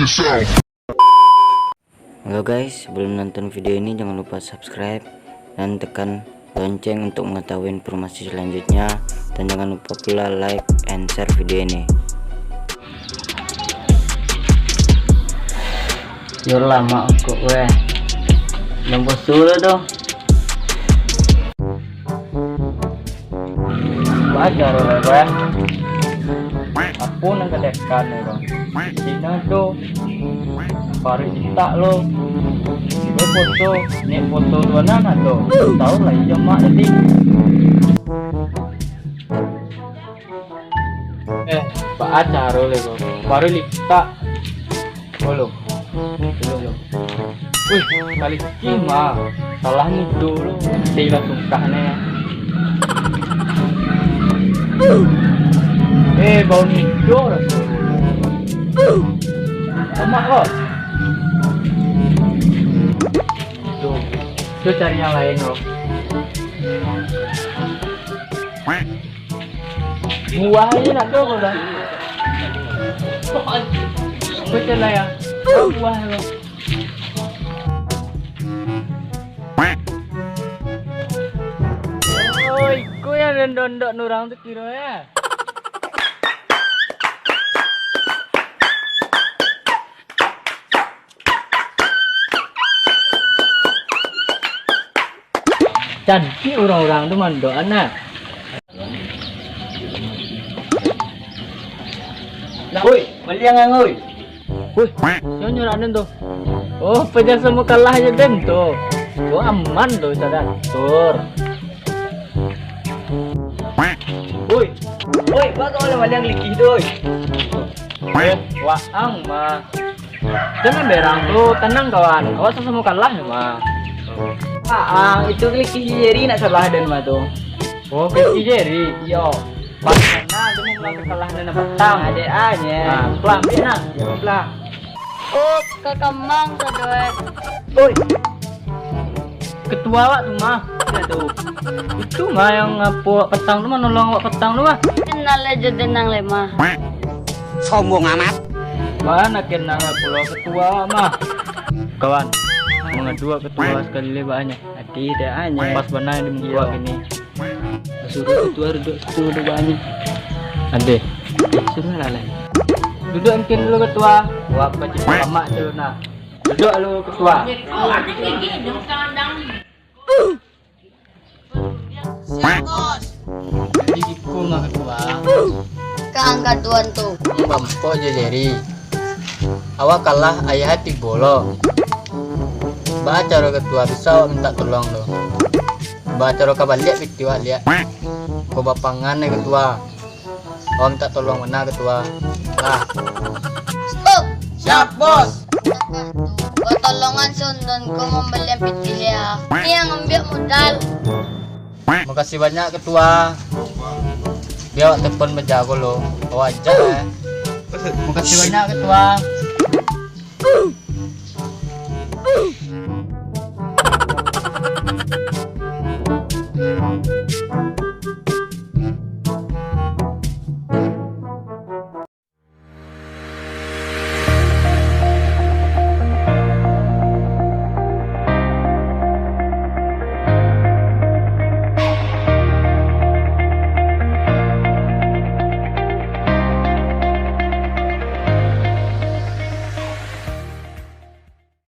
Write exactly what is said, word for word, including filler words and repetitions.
Halo guys, sebelum nonton video ini jangan lupa subscribe dan tekan lonceng untuk mengetahui informasi selanjutnya, dan jangan lupa pula like and share video ini. Yo lamo kok weh. Yang bosu lo doh. Wajar lah, Bang. Apo nan ka dekan ni, Bang? Cina tu baru cinta lo. Tibo foto, ni foto dua nan tu. Tahu lah, iya mak tadi. Eh, baa caro le ko? Baru litak. Olo. Olo, olo. Wih, kaliki mah. Salah nido lo. Tilah tungkah ne. Eh, bau nido raso. Lemak ko. Tuh, tu cari yang lain lo. Buah aja nak tu kau dah. Betul lah ya. Buah lo. Oh, iko yang dondok-dondok nurang tu kiro ya. Cantik urang-urang tu mandok anak. Nah, oi, maliang ang, oi. Wih, siapa nyorak den tu? Oh, paja samo kalah aja den tu. Tu aman tu, sadar. Tur. Woi, woi, baa kau lah maliang likih tu, oi. Eh, waang mah. Jangan berang tu, tenang kawan. Awak samo-samo kalah mah. Ah, itu likih Jerry nak salah den mah tu. Oh, likih Jerry. Iyo. Pas sana tu mau pulang ke kalah nan patang. Adek ah, nye. Nah, pulang, ambiak nah. Iyo, pulang. Oh, kakamang sadoe. Oi. Ketua awak tu mah. Iyo tu. Itu mah yang apo awak patang tu mah, nolong awak patang tu mah. Kenal aja denang le mah. Sombong amat. Mana kenal pulo ketua awak mah. Kawan, mangadu ketua sekali le baanyo. Ati dek anyo. Pas bana di muko kini. Suruh ketua duduk situ dulu baanyo. Ade. Suruh lah lain. Duduk mungkin dulu ketua. Wah, pacik lamak dulu nah. Duduk dulu ketua. Siap, Bos. Jadi iko mah ketua. Ka angkatuan tu. Bampok jo Jerry. Awak kalah ayah tibo lo. Baa caro ketua bisa awak mintak tolong tu? Baa caro ka baliak pitih awak liak? Ko bapangan dek ketua. Awak mintak tolong bana ketua. Lah. Stop. Siap, Bos. Batolongan si Undon ko mambalian pitih ya. Ni yang ambiak modal. Makasih banyak, Ketua. Bia awak telepon bajago lo. Awak ajak, eh. Makasih banyak, Ketua.